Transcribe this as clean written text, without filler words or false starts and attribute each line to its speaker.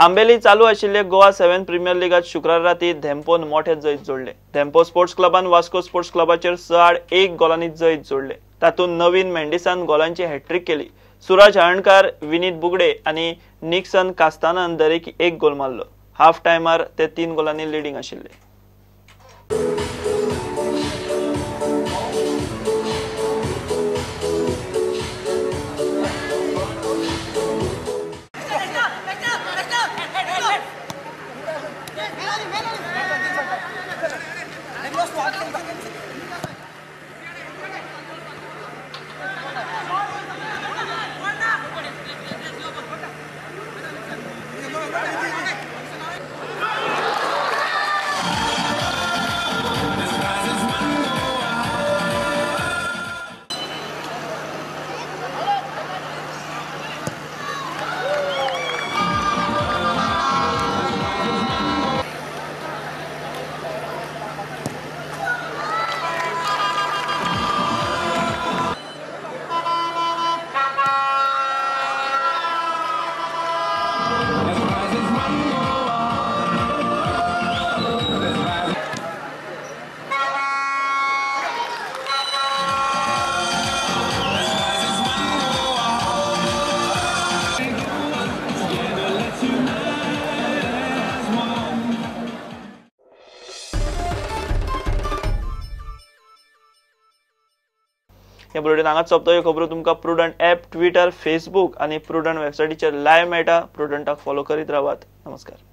Speaker 1: आंबेली चालू आशिल्ले गोवा 7 प्रीमियर लिगात शुक्रार राती धेंपोन मोठे जैत जोडले। धेंपो स्पोर्ट्स क्लबान वास्को स्पोर्ट्स क्लबाचेर 6-1 गोलांनी जैत जोडले। तातूंत नवीन मेंडिसान गोलांची हॅट्रीक केली। सुराज हळणकार, विनीत बुगडे आनी निक्सन कास्तानान दरेकी 1 गोल मारलो। हाफ टायमार ते 3 गोलांनी लिडींग आशिल्ले। हे बुलेटिन हांगाच सोंपता। ह्यो खबरो तुमकां प्रुडंट ॲप, ट्विटर, फेसबूक आनी प्रुडंट वेबसायटीचेर लायव्ह मेळटा। प्रुडंटाक फॉलो करीत रावात। नमस्कार।